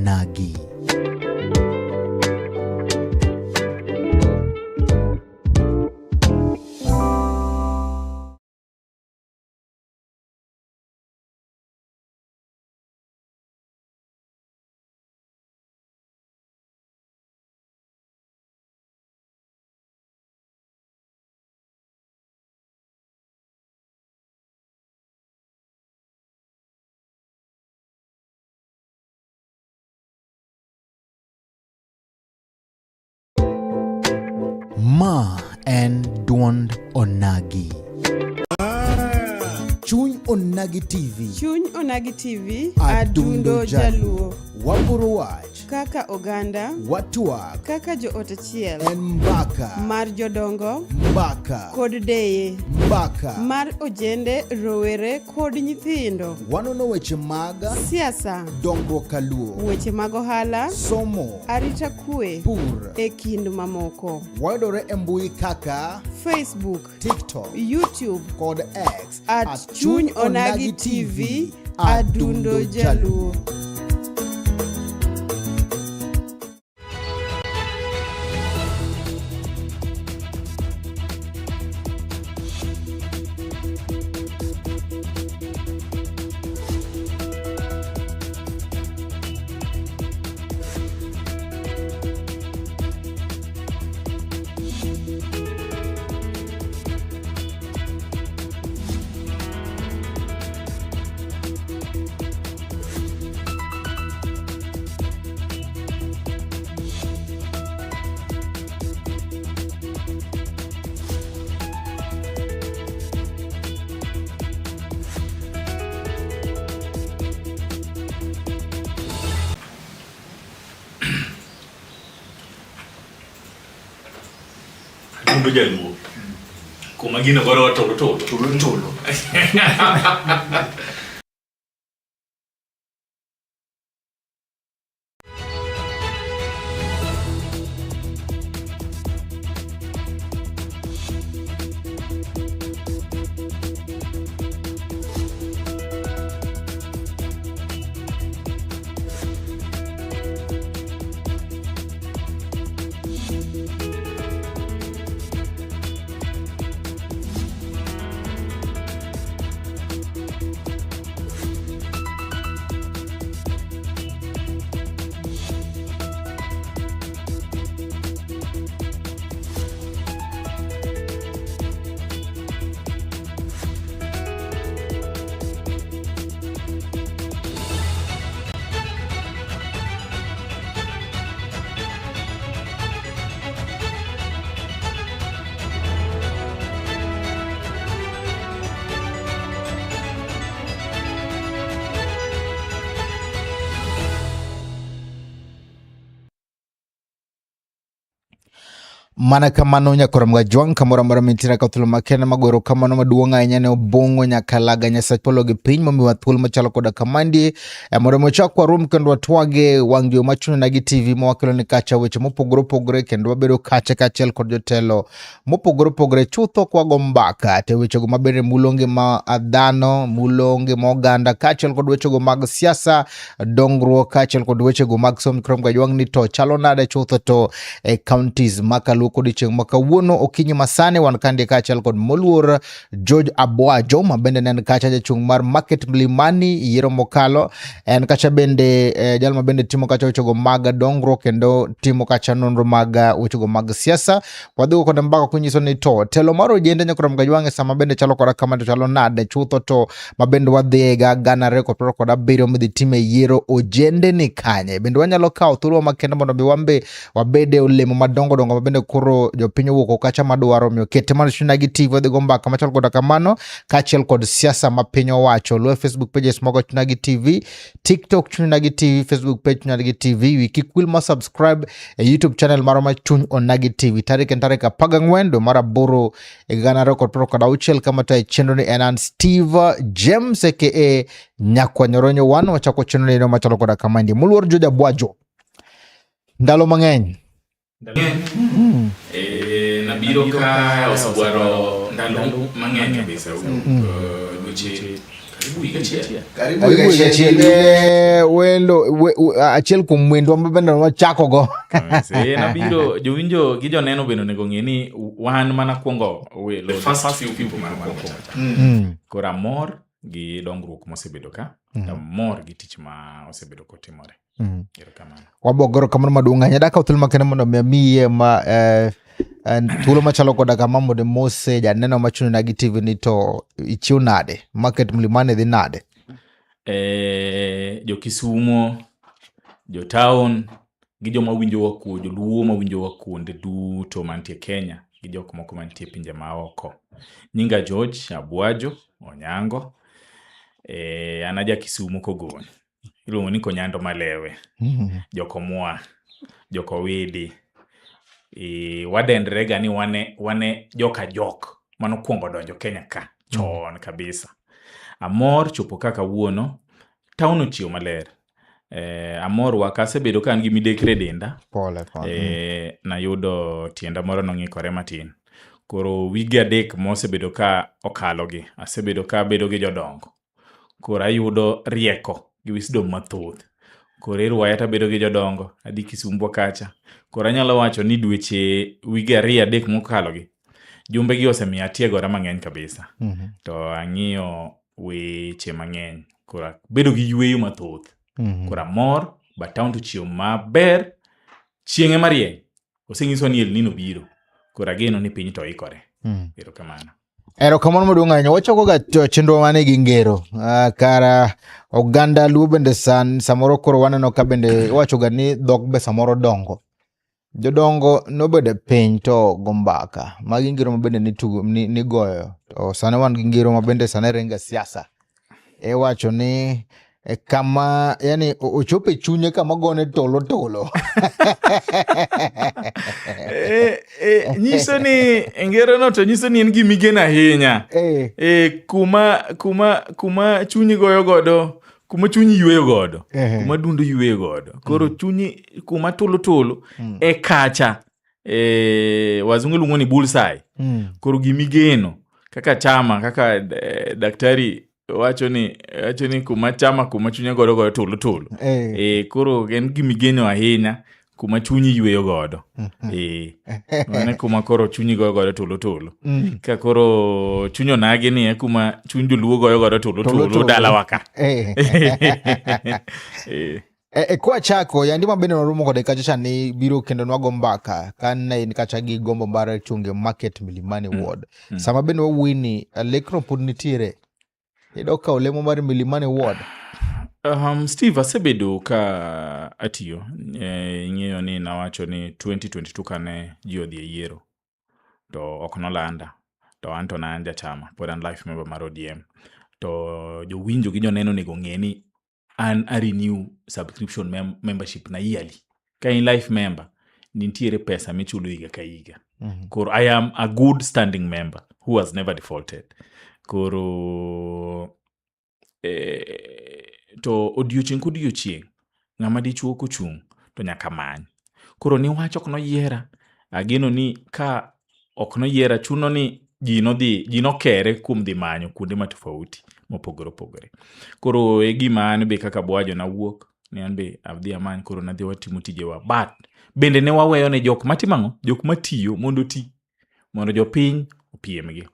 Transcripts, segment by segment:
Onagi. Ma en duond Onagi. Chuny Onagi TV. Chuny Onagi TV, Adundo Adundo Jaluo. Waporo wach, Kaka oganda, watwak, kaka joot achiel, en mbaka, mar jodongo mbaka, kod deye, mbaka. mar ojende, rowere kod nyithindo, Wanono weche mag siasa, dongruok kaluo, weche mag ohala, somo, arita kwe, pur. e kind mamoko. Wayudore e mbui kaka Facebook, TikTok YouTube, kod X at Chuny Onagi TV, Adundo Jaluo. Adundo jaluo. Kuma gino godo tolo tolo. Tolo tolo. Mana kamano nyakora Mgajwang' kamoro amora mintiere ka thuolo makende magoro kamano maduong' ahinya ne Obong'o Nyakalaga Nyasach polo gi piny momiwa thuolo machalo koda kamandi mondo mi wachak warom kendo watwage wang' jo machuno nagi TV ma wakelo ni kacha weche mopogore opogore kendo wabedo kacha kaachiel kod jotelo mopogore opogore chutho kwago mbaka te wechego mabende mulo ngima dhano, mulo ngima oganda kaachiel kod wechego mag siasa, dongruok kaachiel kod wechego mag somo. Koro Mgajwang' ni to chalo nade chutho to e counties ma Kaluo kodiochieng' ma kawuono okinyi masani wan kandie kaachiel kod moluor George Abwajo ma bende ne en kacha jachung' mar Market Mlimani yiero mokalo en kacha bende jal ma bende timo kacha wechego mag dongruok kendo timo kacha nonro mag wechego mag siasa. Wadhigo kode mbaka kunyiso ni to telo mar ojende nyakoro Mgajwang' e sama bende chalo koda kama to chalo nade chutho to ma bende wadhi e ga 2027 midhi time yiero ojende ni kanye bende wanyalo kawo thuolo makende mondo mi wambe wabede olemo madongo dongo ma bende koro jopiny owuok kacha madwaro omiyo kete mana chuny gi TV wadhi go mbaka machal koda kamano kaachiel kod siasa ma piny owacho. Luwe Facebook pages mogo Chunagi TV, TikTok Chunagi TV, Facebook page Chunagi TV. Wi kik wil ma subscribe e YouTube channel marwa ma Chuny Onagi TV. Tarik en tarik 14 dwe mar aboro e 2026 kama tayo chenro ni en an Steve James aka Nyakwanyoronyo 1 wachako chenro ni machalo koda kamaendi. Moluor George Abwajo. Ndalo mang'eny. Nabiro ka osegwaro ndalo mang'eny kabisa. Dweche Karibu higa achiel. Karibu higa achiel. Wendo achiel kuom wendwa ma bende wachakogo. Nabiro jowinjo gi joneno bende onego ng'e ni wan mana kuongo welo. The first few people mana kuongo chacha. Koro amor gi dongruok mosebedo ka. Amor gi tich ma osebedo kotimore. Erokamano. Wabogo erokamano maduong' ahinya. Dakaw thuolo makende mondo mi amiye ma thuolo machalo koda kama mondo imose janeno machuno na gi TV ni to ichiw nade? Market Mlimani dhi nade? Jo Kisumo, jo town gi joma winjowa kuo, joluo ma winjowa kuonde duto mantie Kenya gi jok moko mantie pinje maoko. Nyinga George Abwajo Onyango. An aja Kisumo Kogony. Iluongo ni Konyando Malewe. Jokomwa, Jokowidi. Wadendre ga ni wane joka jok manokwongo donjo Kenya ka chon kabisa. Amor chopo ka kawuono, town ochiew maler. Amor wa kasebedo ka an gi midekre e denda. Pole, pole. Nayudo tienda moro nong'ikore matin. Koro wige 3 mosebedo ka okalogi, asebedo ka abedo gi jodongo. Koro ayudo rieko gi wisdom mathoth. Koro irwaya tabedo gi jodongo, adhi Kisumbwa kacha. Koro anyalo wacho ni dweche wige 2 3 mokalogi, jumbe gi osemiyo atiegora mang'eny kabisa. To ang'iyo weche mang'eny. Koro abedo gi yueyo mathoth. Koro amor, but town to chiew maber, chieng' ema rieny. Osenyiswa ni El Nino biro. Koro ageno ni piny to ikore. Erokamano. Erokamano maduong' ahinya. Wachako ga chenro mane gi ngero. Kara oganda Luo bende samoro koro waneno ka bende iwacho ga ni dhok be samoro dongo. Jodongo nobedo e piny to go mbaka. Magi ngero ma bende nitugo nigoyo. To sani wan gi ngero ma bende sani ringo e siasa. Iwacho ni kama yani ochopo e chunye kama gone tolo tolo. Nyiso ni ngero no to nyiso ni en gima igeno ahinya. Kuma chunyi goyo godo, kuma chunyi yweyo godo, kuma dundo yweyo godo. Koro chunyi kuma tolo tolo e kacha. Wazungu luongo ni bullseye. Koro gima igeno kaka chama, kaka daktari wacho ni kuma chama kuma chunye godo goyo tolo tolo. Koro en gima igeno ahinya kuma chunyi yweyo godo. Mano kuma koro chunyi goyo godo tolo tolo. Ka koro chuny onagi ni e kuma chuny joluo goyo godo tolo tolo dalawa ka. Kwachako yandi ma bende waromo kode kacha cha ni biro kendo nwago mbaka ka ne in kacha gi gombo mar chunge market Milimani Ward. Sama bende wawuoyi ni lekno pod nitiere. Idok ka olemo mar Milimani Ward. Steve, asebedo ka atiyo. Ing'eyo ni nawacho ni 2022 kane ji odhi e yiero to ok nolanda. To an to ne an jachama, pod an life member mar ODM. To jowinjo gi joneno onego ng'e ni an a renew subscription membership na yearly. Ka in life member, nitiere pesa michulo higa ka higa. Koro I am a good standing member who has never defaulted. Koro to odiochieng' kodiochieng' ng'ama dichuo kochung' to nyaka many. Koro niwach ok noyiera, ageno ni ka ok noyiera chuno ni ji nokere kuom dhi manyo kuonde ma tofauti mopogore opogore. Koro e gima an be kaka Bwajo nawuok ni an be adhi amany, koro nadhi watimo tijewa. But bende ne waweyo ne jok matimo ang'o? Jok matiyo mondo oti, mondo jopiny opiemgi.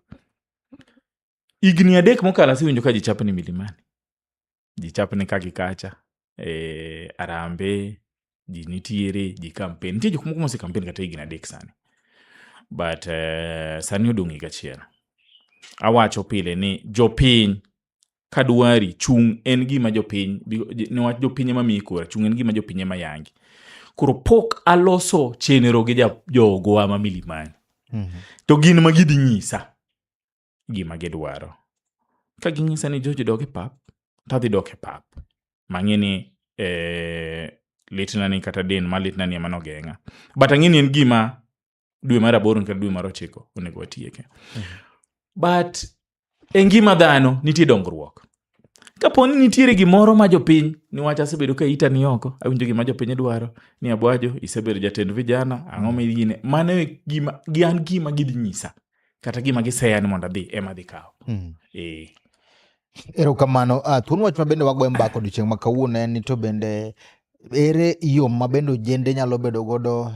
Higni 3 mokalo asewinjo ka ji chapni Milimani. Ji chapni ka gi kacha. Arambe, ji nitiere, ji campaign. Nitie jok moko mose campaign kata higni 3 sani. But sani odong' higa achiel. Awacho pile ni jopiny kadwari chung' en gima jopiny, niwach jopiny ema miyi kura, chung' en gima jopiny ema yangi. Koro pok aloso chenro gi jogowa ma Milimani. To gin ma gidhi nyisa gima gidwaro. Ka ginyisa ni George dog e pap, to adhi dok e pap. Mang'e ni litna ni kata den ma litna ni ema nogeng'a. But ang'e ni en gima dwe mar 8 kata dwe mar 9 onego watieke. But e ngima dhano nitie dongruok. Kapo ni nitiere gimoro ma jopiny, niwach asebedo ka ita ni oko, awinjo gima jopiny dwaro, ni Abwajo isebedo jatend vijana, ang'o ma igine, mano e gima, gi an gima gidhi nyisa, kata gima giseya ni mondo adhi ema adhi kawo. Erokamano. Thuon wach ma bende wagoyo mbaka odiochieng' ma kawuono en ni to bende ere yo ma bende ojende nyalo bedo godo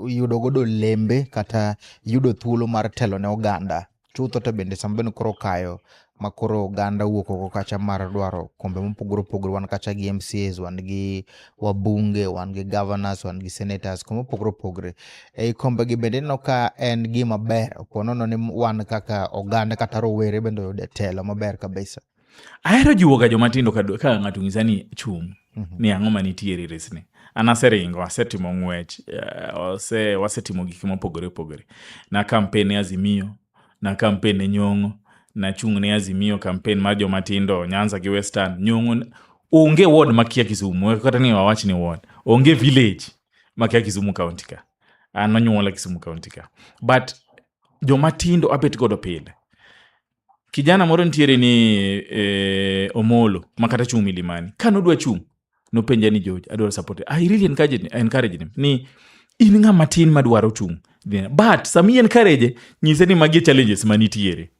yudo godo olembe kata yudo thuolo mar telo ne oganda. Chutho to bende sama bende koro kayo ma koro oganda wuok oko kacha mar dwaro kombe mopogore opogore, wan kacha gi MCAs, wan gi wabunge, wan gi governors, wan gi senators, kombe mopogore opogore. Ei kombe gi bende ineno ka en gima ber po nono ni wan kaka oganda kata rowere bende oyude telo maber kabisa. Ahero jiwoga joma tindo ka ng'ato onyisa ni chung' ni ang'o manitiere e resni. An aseringo, asetimo ng'wech, wasetimo gik mopogore opogore. Na campaign ne Azimio, na campaign ne Nyong'o, nachung' ne Azimio campaign mar joma tindo Nyanza gi Western. Nyong'o onge ward makia Kisumu, kata ni wawach ni ward. Onge village makia Kisumu County ka. An nonyuola Kisumu County ka. But joma tindo abet godo pile. Kijana moro nitiere ni Omolo ma kata chung' Milimani. Ka nodwa chung', nopenja ni George, adwaro support. I really encourage him ni in ng'ama tin madwaro chung'. But sama i encourage, nyise ni magi e challenges manitiere.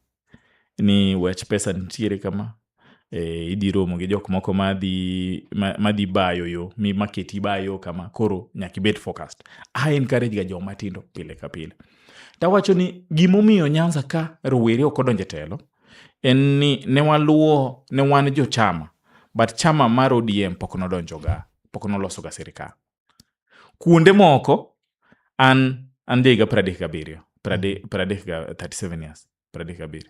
Ni wach pesa nitiere kama, idhi romo gi jok moko madhi bayo yo, mi maketi bayo kama, koro nyaka ibed focused. I encourage ga joma tindo pile ka pile. Tawacho ni gimomiyo Nyanza ka rowere ok odonjo e telo en ni ne waluwo, ne wan jo chama, but chama mar ODM pok nodonjo ga, pok noloso ga sirikal. Kuonde moko an jahiga 37, 37 years, 37.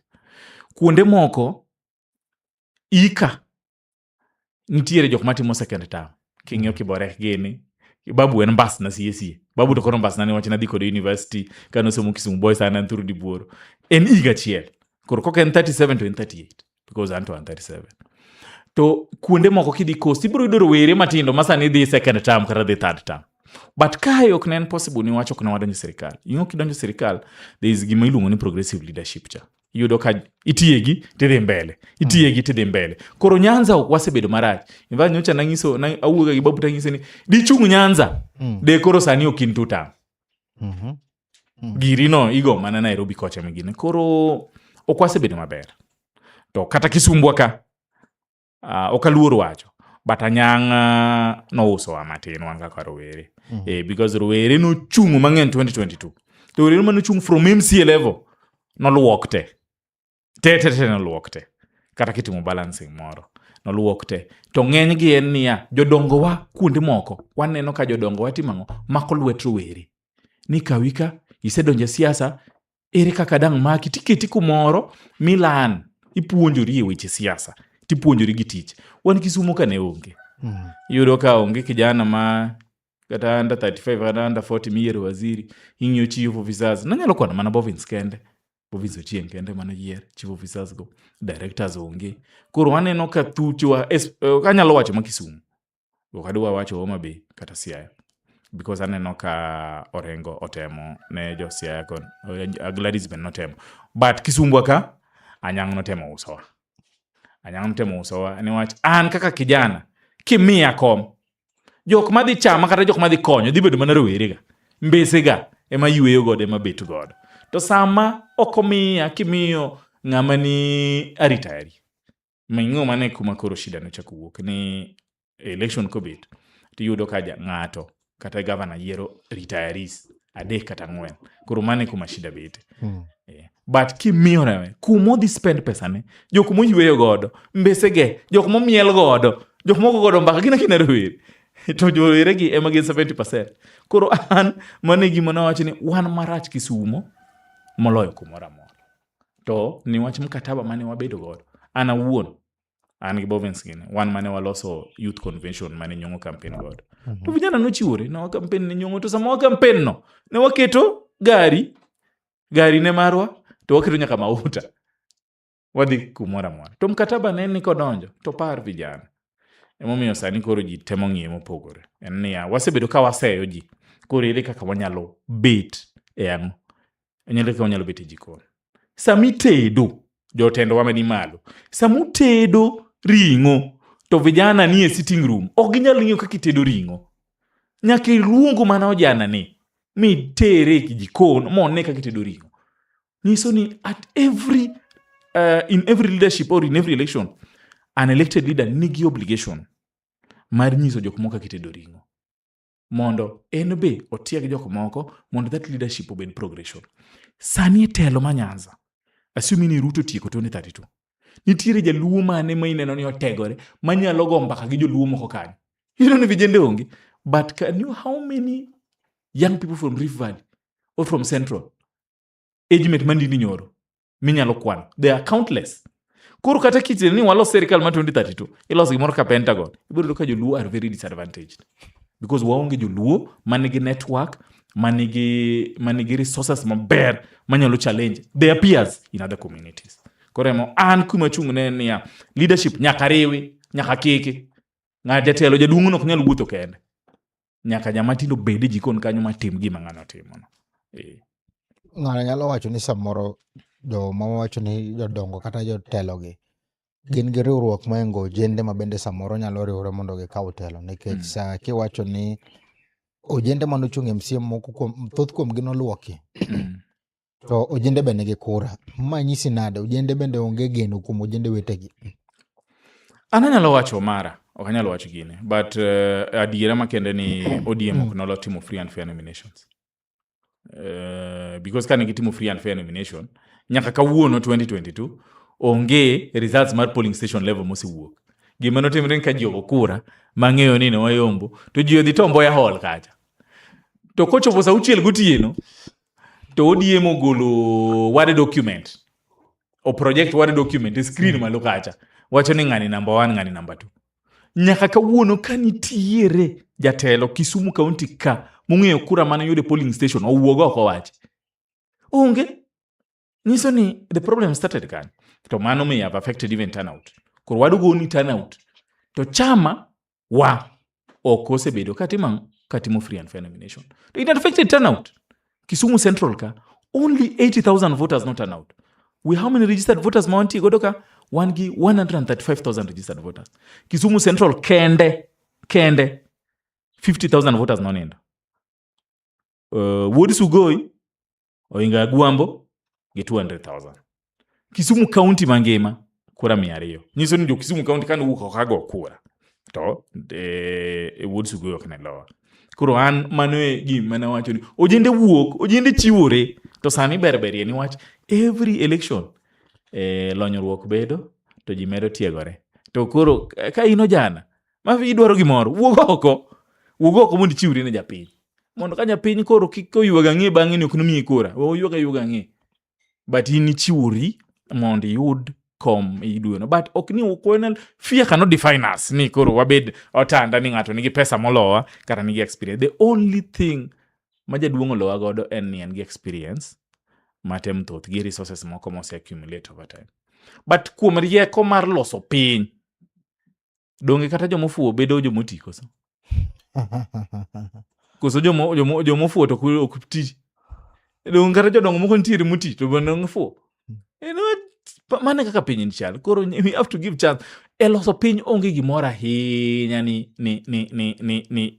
Kuonde moko ika nitiere jok matimo second term. King'iyo Kiborek gini, Babu en mbasna sie sie. Babu to koro mbasna niwach nadhi kode university kane osomo Kisumu Boys an Anthuru Dibuoro. En higa achiel. Koro kok en 37 to en 38 because an to an 37. To kuonde moko kidhi Coast ibiro yudo rowere matindo ma sani dhi second term kata dhi third term. But kae ok ne en possible niwach ok ne wadonjo sirikal. Ing'o kidonjo sirikal, there is gima iluongo ni progressive leadership cha. Iyudo ka itiegi tidhi mbele, itiegi tidhi mbele. Koro Nyanza ok wasebedo marach. In fact nyocha nang'iso, awuoyo gi Babu tang'ise ni dichung' Nyanza, de koro sani ok in two term. Giri no igo mana Nairobi kocha migine. Koro ok wasebedo maber. To kata Kisumbwa ka, ok aluor wacho, but Anyang' nousowa matin wan kaka rowere. Because rowere nochung' mang'eny 2022. To rowere manochung' from MCA level noluok te. Te te te noluok te. Kata kitimo balancing moro, noluok te. To ng'enygi en niya, jodongowa kuonde moko, waneno ka jodongowa timo ang'o? Mako lwet rowere. Ni kawi ka, isedonjo e siasa, ere kaka dang' maki, tiketi kumoro milan, ipuonjori e weche siasa, tipuonjori gi tich. Wan Kisumo ka ne onge. Iyudo ka onge kijana ma kata under 35 kata under 40 miyiero waziri, ing'iyo chief officers. Nanyalo kwano mana Bovins kende. Bovins Ochieng' kende mano yier chief officers go, directors onge. Koro waneno ka thuchwa, anyalo wacho ma Kisumu. Ok adwa wacho Homa Bay kata Siaya. Because aneno ka Orengo otemo ne jo Siaya kon, Gladys ben notemo. But Kisumbwa ka, Anyang' notemo usowa. Anyang' notemo usowa niwach an kaka kijana, kimiya kom, jok madhi chama kata jok madhi konyo dhi bedo mana rowere ga. Mbese ga ema yweyo godo, ema bet godo. To sama ok omiya, kimiyo ng'ama ni aritari, Ming'o mane kuma koro shida nochako wuok ni election kobet tiyudo ka ng'ato kata gavana yiero retirees 3 kata 4. Koro mane kuma shida bete. But kimiyo rawe kuma odhi spend pesa ne, jok moyweyo godo, mbesege, jok momiel godo, jok mogo godo mbaka gin akina rowere. To jowere gi ema gin 70%. Koro an mane gima nawacho ni wan marach Kisumo moloyo kumoro amora. To niwach mkataba mane wabedo godo, an awuon, an gi Bovins gini, wan mane waloso youth convention mane Nyong'o campaign godo. To vijana nochiwore, ne wa campaign ne Nyong'o, to sama wa campaign no, ne waketo gari, gari ne marwa, to waketo nyaka mauta. Wadhi kumoro amora. To mkataba ne ni kodonjo, to par vijana. Emomiyo sani koro ji temo ng'iye mopogore. En niya, wasebedo ka waseyo ji. Koro ere kaka wanyalo bet e ang'o? Ere kaka wanyalo bet e jikon? Sama itedo, jotendwa mani malo, sama utedo ring'o, to vijana nie sitting room, ok ginyal ng'iyo kaka itedo ring'o. Nyaka iluong mana ojana ni, mitere e jikon, mone kaka itedo ring'o. Nyiso ni at every In every leadership or in every election, an elected leader nigi obligation mar nyiso jok moko kaka itedo ring'o mondo en be otieg jok moko mondo that leadership obed progression. Sani e telo ma Nyanza, assuming ni Ruto tieko 2032, nitiere jaluo mane ma ineno ni otegore manyalo go mbaka gi joluo moko kanyo? Ineno ni vijende onge. But can you, how many young people from Rift Valley or from Central age mate mandini nyoro minyalo kwano? They are countless. Koro kata kichre ni walos sirikal ma 2032, iloso gimoro ka Pentagon, ibiro yudo ka joluo are very disadvantaged because waonge joluo manigi network, manigi resources maber manyalo challenge their peers in other communities. Koro emo an kuma chung' ne niya, leadership nyaka riwi, nyaka kiki ng'at jatelo jaduong' no ok nyal wuotho kende, nyaka jama tindo bed e jikon kanyo matim gima ng'ano timono. Ng'ano nyalo wacho ni samoro joma wacho ni jodongo kata jotelogi gin gi riwruok mohingo ojende ma bende samoro nyalo riwre mondo gikaw telo nikech sa kiwacho ni ojende manochung' e MCA moko kuom thoth kuomgi noluoki to ojende be nigi kura. Ma nyisi nade ojende bende onge geno kuom ojende wetegi? An anyalo wacho mara, ok anyal wacho gini, but adiera makende ni ODM ok nolo timo free and fair nominations. Because kane gitimo free and fair nomination, nyaka kawuono 2022 onge results mar polling station level mosewuok. Gima notimre ni ka ji ogo kura mang'eyo ni ne wayombo, to ji odhi Tom Mboya Hall kacha. To kochopo saa auchiel gotieno, to ODM ogolo word document, o project word document e screen malo kacha, wacho ni ng'ani number 1, ng'ani number 2. Nyaka kawuono ka nitiere jatelo Kisumu County ka mong'eyo kura mane oyudo e polling station owuog oko wachi. Onge. Nyiso ni the problem started kanyo. To mano may have affected even turnout. Koro wadugo ni turnout. To chama wa ok osebedo katimo katimo free and fair nomination. To it affected turnout. Kisumu Central ka only 80,000 voters not turnout. We how many registered voters ma wantie godo ka? Wan gi 135,000 registered voters. Kisumu Central kende kende 50,000 voters nonindo. Wuod Sugoi oingo Agwambo gi 200,000. Kisumu County mangima kura 200. Nyiso ni jo Kisumu County kane owuok oko go kura to Wuod Sugoi ok ne lowa. Koro an mano e gima nawacho ni ojende wuok, ojende chiwore, to sani ber berie niwach every election lonyruok bedo to ji medo tiegore. To koro ka in ojana ma idwaro gimoro, wuog oko. Wuog oko mondo ichiwri ne japiny. Mondo ka japiny koro kik oywag ang'e bang'e ni ok nomiyi kura, we oywag aywaga ang'e. But in ichiwori mondo iyud kom idweno. But ok ni ok wanal, fear cannot define us ni koro wabed otanda ni ng'ato nigi pesa molowa kata nigi experience. The only thing ma jaduong' olowa godo en ni en gi experience matem thoth gi resources moko mose accumulate over time. But kuom rieko mar loso piny, donge kata jomofuwo bedo jomoti koso? Koso jomofuwo to ok ti? Donge kata jodongo moko nitiere moti to bende gifuwo? Mano e kaka piny chal. Koro we have to give chance. E loso piny onge gimoro ahinya ni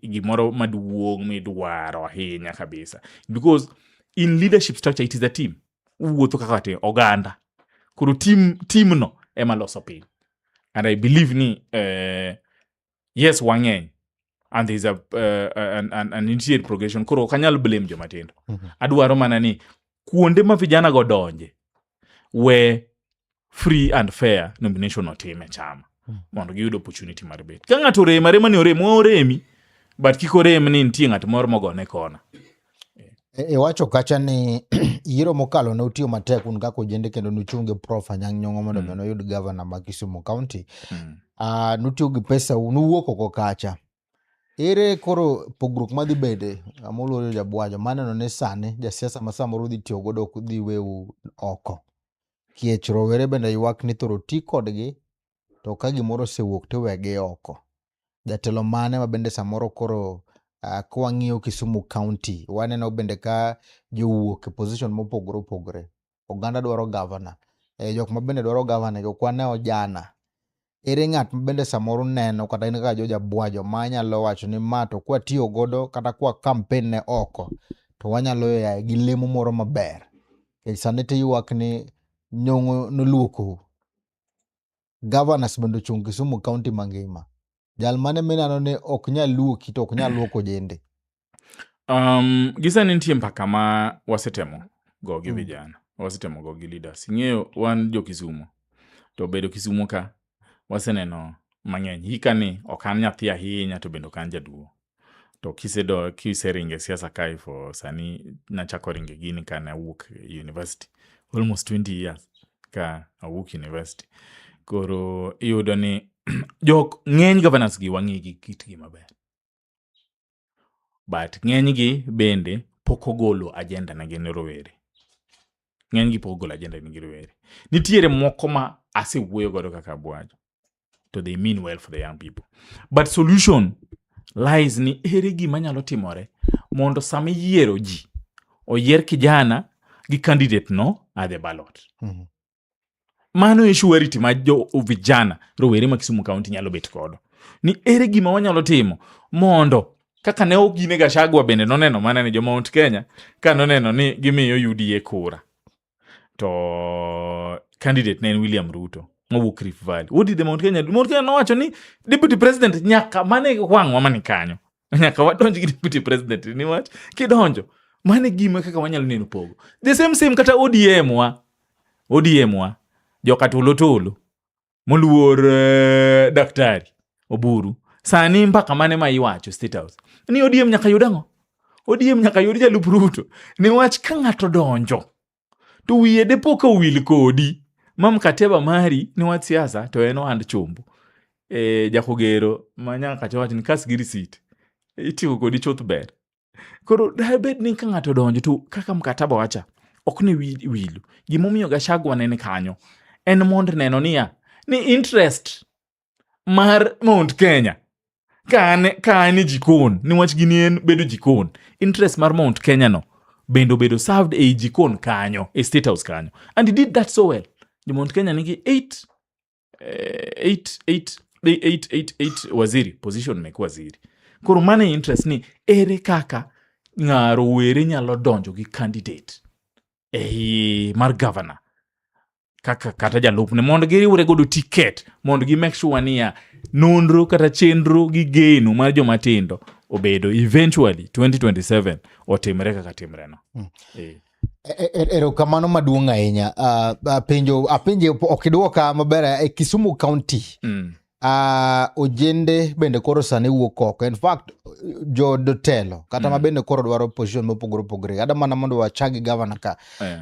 gimoro maduong' midwaro ahinya kabisa. Because in leadership structure it is a team. Uwuotho kaka te oganda. Koro team no ema loso piny. And I believe ni yes wang'eny and there is a an initiate progression. Koro ok anyal blame joma tindo. Adwaro mana ni kuonde ma vijana go donje we free and fair nomination otim e chama mondo giyud opportunity mar bet. Ka ng'ato orem arema ni orem, oremi, but kik orem ni nitie ng'at moro mogone kona. Iwacho kacha ni yiero mokalo ne utiyo matek un kaka ojende kendo nuchung' gi Prof Anyang' Nyong'o mondo mi noyud governor ma Kisumu County. Nutiyo gi pesa u, nuwuok oko kacha. Ere koro pogruok madhi bede Amolo Jabwajo maneno ni sani jasiasa ma samoro udhi tiyo godo ok dhi weu oko. Kiech rowere bende ywak ni thoro ti kodgi to ka gimoro osewuok to iwegi oko. Jatelo mane ma bende samoro koro kwang'iyo Kisumu County waneno bende ka jowuok e position mopogore opogore. Oganda dwaro governor. Jok ma bende dwaro governor gi ok wane ojana. Ere ng'at ma bende samoro neno kata in kaka George Abwajo ma nyalo wacho ni ma to kwatiyo godo kata kwa campaign ne oko to wanyalo yaye gi lemo moro maber. Nikech sani to ywak ni Nyong'o noluokou. Governors bende ochung' Kisumu County mangima. Jal mane mineno ni ok nyal luoki to ok nyal luoko ojende. Gisani nitie mbaka ma wasetemo go gi vijana, wasetemo go gi leaders. Ing'eyo wan jo Kisumu, to bedo Kisumu ka waseneno mang'eny. Hika ni ok an nyathi ahinya to bende ok an jaduong'. To kiseringo e siasa kae for sani nachako ringo e gini kane awuok e university. Almost 20 years ka awuok university. Koro iyudo ni jok ng'eny governors gi wang'e gi kitgi maber. But ng'enygi bende pok ogolo agenda ne gin rowere. Ng'enygi pok ogolo agenda ne gin rowere. Nitiere moko ma asewuoyo godo kaka Abwajo. To they mean well for the young people. But solution lies ni ere gima nyalo timore mondo sama iyiero ji oyier kijana gi candidate no at the ballot. Mano e surety ma jo vijana rowere ma Kisumu County nyalo bet godo. Ni ere gima wanyalo timo mondo kaka ne ogine Gachagua bende noneno mana ni jo Mount Kenya ka noneno ni gimiyo UDA kura. To candidate ne en William Ruto mowuok Rift Valley. What did the Mount Kenya do? Mount Kenya nowacho ni deputy president nyaka mane wang'wa mani kanyo. Nyaka wadonj gi deputy president niwach kidonjo mane gima kaka wanyalo neno pogo. The same kata ODM wa. ODM wa joka tulo tulo moluor daktari Oburu sani mbaka mane ma iwacho State House ni ODM nyaka yud ang'o? ODM nyaka yud jalup Ruto niwach ka ng'ato donjo to wiye depo ka owil kodi ma mkateba mari niwach siasa to en ohand chumbu. Jakogero ma nyaka chawach ni kas gi receipt itieko kodi chuth ber. Koro dabed ni ka ng'ato odonjo to kaka mkataba wacha ok ne wilu. Gimomiyo Gachagua nene kanyo en mondo neno niya ni interest mar Mount Kenya ka an e jikon niwach gini en bedo jikon interest mar Mount Kenya no bende obedo served ei jikon kanyo e State House kanyo and he did that so well. Jo Mount Kenya nigi 8 waziri position mek waziri. Koro mano e interest ni ere kaka ng'a rowere nyalo donjo gi candidate ei mar governor kaka kata jalupne mondo giriwre godo ticket mondo gi make sure niya nonro kata chenro gi geno mar joma tindo obedo eventually 2027 otimre kaka timreno. Erokamano maduong' ahinya. Penjo apenje ok idwoka maber e Kisumu County. Ojende bende koro sani wuok oko. In fact, jotelo kata ma bende koro dwaro position mopogore opogore. Kata mana mondo wachak gi governor ka.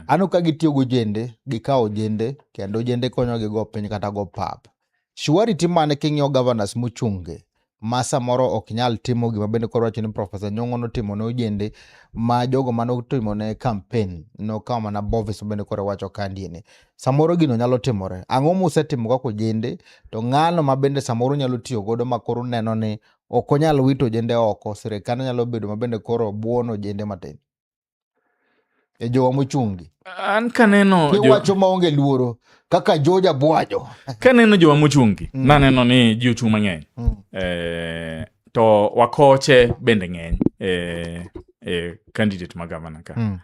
Aneno ka gitiyo gi ojende, gikawo ojende kendo ojende konyogi go piny kata go pap. Surety mane king'iyo governors mochung'gi ma samoro ok nyal timo gima bende koro wacho ni Professor Nyong'o notimo ne ojende ma jogo mane otimo ne campaign nokawo mana Bovis bende koro wacho kandieni. Samoro gino nyalo timore. Ang'o musetimo kaka ojende to ng'ano ma bende samoro nyalo tiyo godo ma koro neno ni ok onyal wito ojende oko, sirikal nyalo bedo ma bende koro buono ojende matin. E jowa mochung'gi. An kaneno Kiwacho maonge luoro kaka George Bwajo. Kaneno jowa mochung'gi, naneno ni ji ochung' mang'eny. To wakoche bende ng'eny candidate ma governor ka.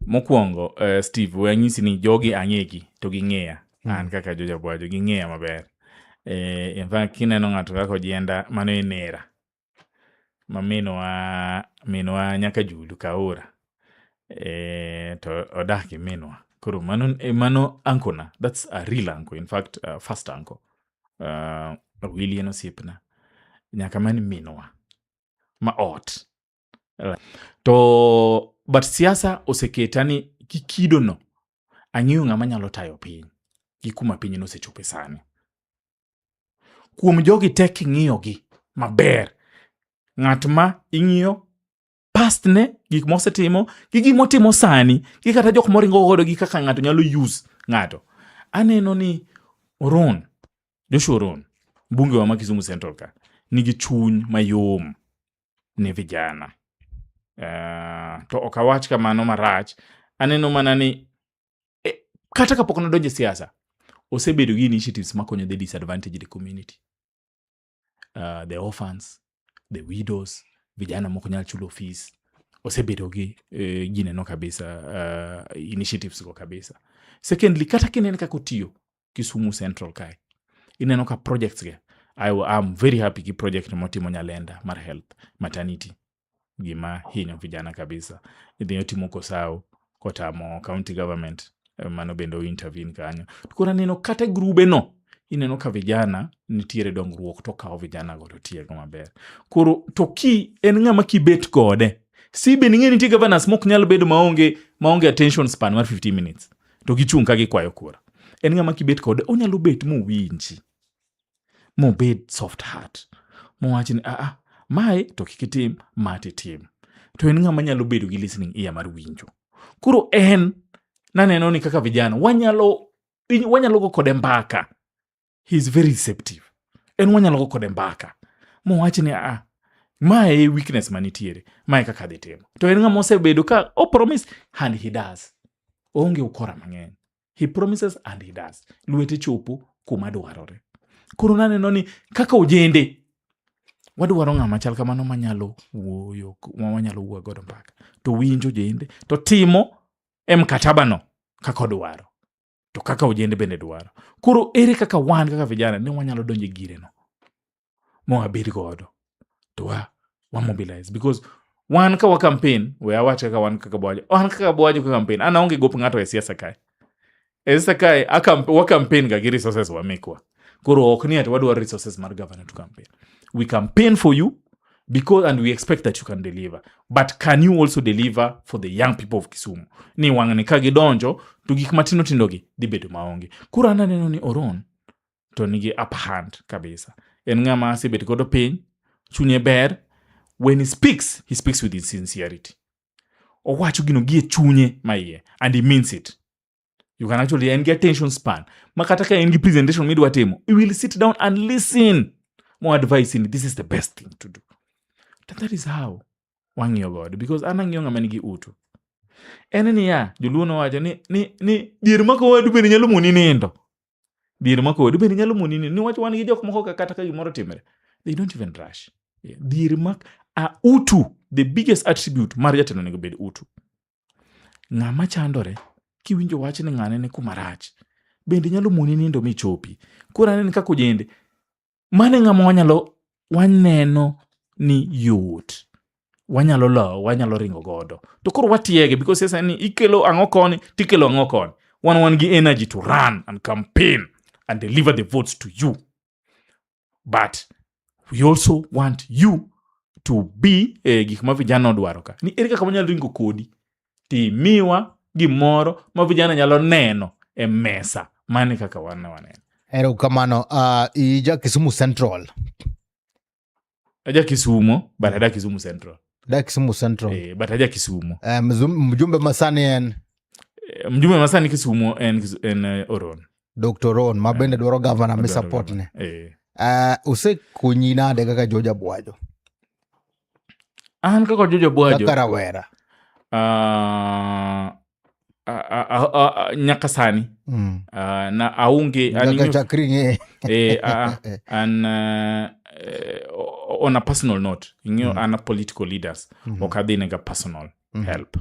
Mokwongo, Steve, we anyisi ni jogi ang'egi to ging'eya. An kaka George Abwajo ging'eya maber. In fact, kineno ng'ato kaka Ojienda, mano e nera. Ma minwa nyaka Julu Kaura. To odak gi minwa. Koro mano uncle na. That's a real uncle. In fact, first uncle. Willy en osiepna. Nyaka mani minwa. Ma ot. To but siasa oseketa ni kikido no ang'eyo ng'ama nyalo tayo piny gi kuma piny nosechope sani. Kuom jogi tek king'iyogi maber, ng'at ma ing'iyo past ne, gik mosetimo, gi gimotimo sani, gi kata jok moringo godo gi kaka ng'ato nyalo use ng'ato. Aneno ni Oron, Joshua Oron, mbunge wa ma Kisumu Central ka, nigi chuny mayom ne vijana. To ok awach kamano marach, aneno mana ni kata kapok nodonjo e siasa, osebedo gi initiatives makonyo the disadvantaged community. The orphans, the widows, vijana mok nyal chulo fees. Osebedo gi gineno kabisa, initiatives go kabisa. Secondly, kata kinene kaka otiyo Kisumu Central kae, ineno ka projects ge, I am very happy gi project motimo Nyalenda mar health, maternity, gima hinyo vijana kabisa. Idhi otimo Kosao kotamo county government, mano bende o intervene kanyo. To koro aneno kata e grube no, ineno ka vijana nitiere dongruok, to okawo vijana go to tiego maber. Koro to ki en ng'ama kibet kode, si be ning'e nitie governors mok nyal bedo maonge attention span mar 15 minutes to gichung' ka gikwayo kura. En ng'ama kibet kode onyalo bet mowinji, mobed soft heart, mowach ni aa, mae to kik itim, ma titim. To en ng'ama nyalo bedo gi listening ear mar winjo. Koro en naneno ni kaka vijana wanyalo go kode mbaka. He is very receptive. En wanyalo go kode mbaka mowach ni aa, mae e weakness manitiere, mae kaka adhi timo. To en ng'ama osebedo ka o promise and he does. Oonge ukora mang'eny. He promises and he does. Lwete chopo kuma dwarore. Koro naneno ni kaka ojende wadwaro ng'ama chal kamano manyalo wuoyo, ma wanyalo wuoyo godo mbaka, to winjo ojende, to timo e mkataba no kaka odwaro, to kaka ojende bende dwaro. Koro ere kaka wan kaka vijana ne wanyalo donjo e gire no ma wabed godo to wa mobilize, because wan ka wa campaign, we awach kaka wan kaka Bwajo, wan kaka Bwajo ka campaign, an aonge gop ng'ato e siasa kae. E siasa kae wa campaign ga gi resources wa mekwa. Koro ok ni ati wadwaro resources mar governor to campaign. We campaign for you because and we expect that you can deliver, but can you also deliver for the young people of Kisumu? Ni wang'ni ka gidonjo to gik matindo tindo gi dhi bedo maonge. Koro an aneno ni Oron to nigi upper hand kabisa. En ng'ama asebet godo piny, chunye ber. When he speaks, he speaks with his sincerity. Owacho gino gie chunye maiye and he means it. You can actually, en gi attention span ma kata ka en gi presentation midwa timo, he will sit down and listen mo advice ni this is the best thing to do. And that is how wang'iyo godo, because an ang'iyo ng'ama nigi utu. En niya, joluo nowacho ni dhier mako wadu bende nyalo moni nindo. Dhier mako wadu bende nyalo moni nindo. Niwach wan gi jok moko ka kata ka gimoro timre, they don't even rush. Yeah. Dhier mak a utu, the biggest attribute mar jatelo onego bed utu. Ng'ama chandore, kiwinjo wach ni ng'ane ni kuma rach, bende nyalo moni nindo michopi. Koro aneno kaka ojende, mano e ng'ama wanyalo waneno ni yot. Wanyalo lowo, wanyalo ringo godo. To koro watiege, because siasa ni ikelo ang'o koni, tikelo ang'o koni. Wan gi energy to run and campaign and deliver the votes to you. But we also want you to be gik ma vijana odwaro ka. Ni ere kaka wanyalo ringo kodi timiwa gimoro ma vijana nyalo neno e mesa. Mano e kaka wan ne waneno. Erokamano. Ija Kisumu Central. Aja Kisumo, but adak Kisumu Central. Dak Kisumu Central. But aja Kisumo. Mjumbe masani en? Mjumbe masani Kisumo en Oron. Dr. Oron, ma bende dwaro governor mi support ne. Osekonyi nade kaka George Abwajo? An kaka George Abwajo. Kaka rawera. Nyaka sani. Na aonge, an Nyaka chakri ng'e. An on a personal note, ing'eyo an a political leaders, ok adhi nega personal help.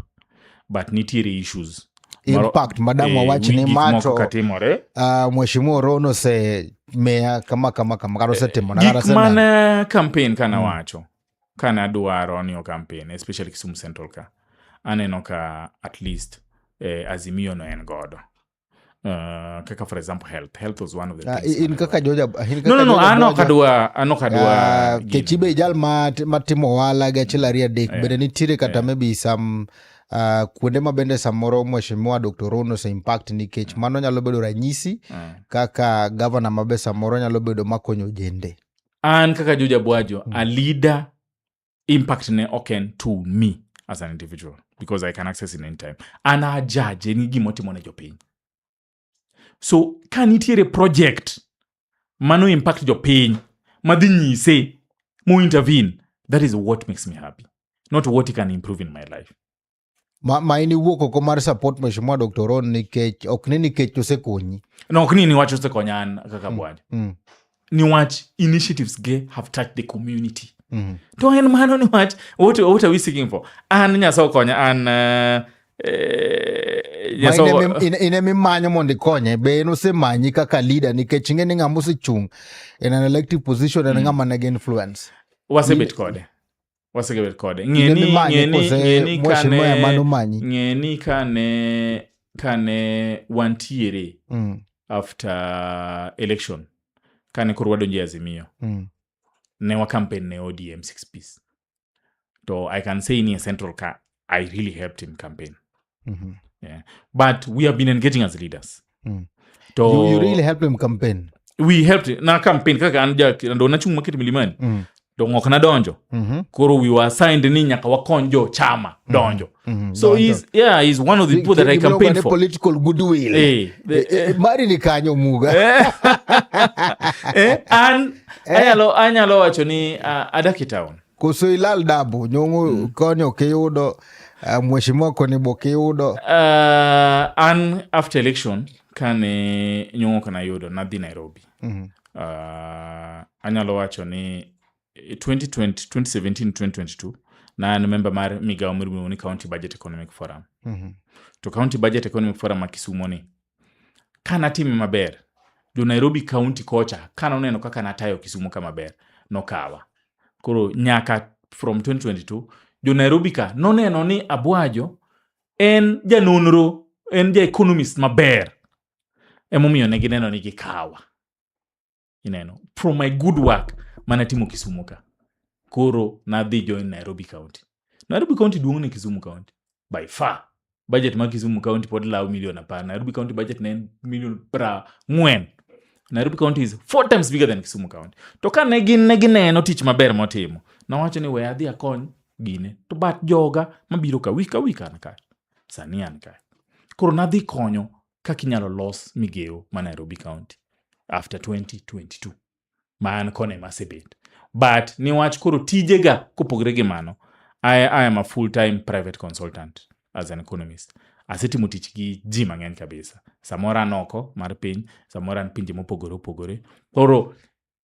But nitiere issues. Impact, madam wawach ni gik ma moko to, katimore. Mheshimiwa Orono ose miya kama, kama, kama, kata osetimo na, kata Gik oseneno. mane campaign kana wacho, kana adwaro ni o campaign, especially Kisumu Central ka, aneno ka at least Azimio no en godo. Kaka for example health. Health was one of the things In mane kaka dwaro. George Ab-, in kaka No, no, no, George an ok Abwajo. adwa, an ok adwa gino. Kechi be jal matimo ohala gi achiel ariyo adek, bende nitiere kata maybe some kuonde ma bende samoro Mheshimiwa Dr. Orono ose impact, nikech mano nyalo bedo ranyisi kaka governor ma be samoro nyalo bedo makonyo ojende. An kaka George Abwajo, a leader, impact ne ok en to me as an individual, because I can access in any time. An a judge en gima otimo ne jopiny. So ka nitiere project mano impact jopiny madhi nyise mo intervene, that is what makes me happy, not what he can improve in my life. Ma in iwuok oko mar support Mheshimiwa Dr. Oron nikech ok ni nikech osekonyi. No, ok ni niwach osekonya an kaka Bwajo. Niwach initiatives ge have touched the community. To en mano ni wach what are we seeking for? An Nyasaye okonya an Ma in ema imanyo mondo ikonye be en osemanyi kaka leader nikech ing'e ni ng'ama osechung' in an elective position en ng'ama nigi influence. Wasebet kode. Wasebet kode. In ema imanye kose mheshimiwa ema nomanyi? Ng'eni kane wantiere after election kane koro wadonjo e Azimio ne wa campaign ne ODM 6 piece to I can say ni e Central ka I really helped him campaign. Yeah. But we have been engaging as leaders. To You really helped him campaign. We helped na campaign kaka an ja ndo nachung' maket milimani to ok nadonjo. Koro we were assigned ni nyaka wakony jo chama donjo. So Donjo. he's one of the people that I Gimiluongo campaigned ni for. Political goodwill. Mari ni kanyo Muga. An anyalo wacho ni adak e town. Koso ilal dabu nyong'o koni ok iyudo, mheshimiwa koni bo ok iyudo. An after election kane nyong'o kana yudo nadhi Nairobi. Anyalo wacho ni 2020, 2017, 2022 na an member mar migawo miluongo ni County Budget Economic Forum. To County Budget Economic Forum ma Kisumo ni kanatime maber jo Nairobi County kocha kanoneno kaka natayo Kisumo ka maber nokawa. Koro nyaka from 2022 jo Nairobi ka noneno ni Abwajo en janonro, en ja economist maber. Emomiyo ne gineno ni gikawa. Ineno, from my good work manatimo Kisumu ka. Koro nadhi join Nairobi County. Nairobi County duong' ne Kisumu County by far. Budget mar Kisumu County pod lawo milion 10. Nairobi County budget ne en milion 40. Nairobi County is 4 times bigger than Kisumu County. To ka ne gin ne gineno tich maber motimo, nawacho ni we adhi akony gine. To but joga mabiro ka week ka week an ka. Sani an ka. Koro nadhi konyo kaka inyalo los migeo ma Nairobi County after 2022. Ma an kone masebet. But niwach koro tijega kopogre gi mano, I am a full-time private consultant as an economist. Asetimo tich gi ji mang'eny kabisa. Samoro an oko mar piny, samoro an pinje mopogore opogore. Koro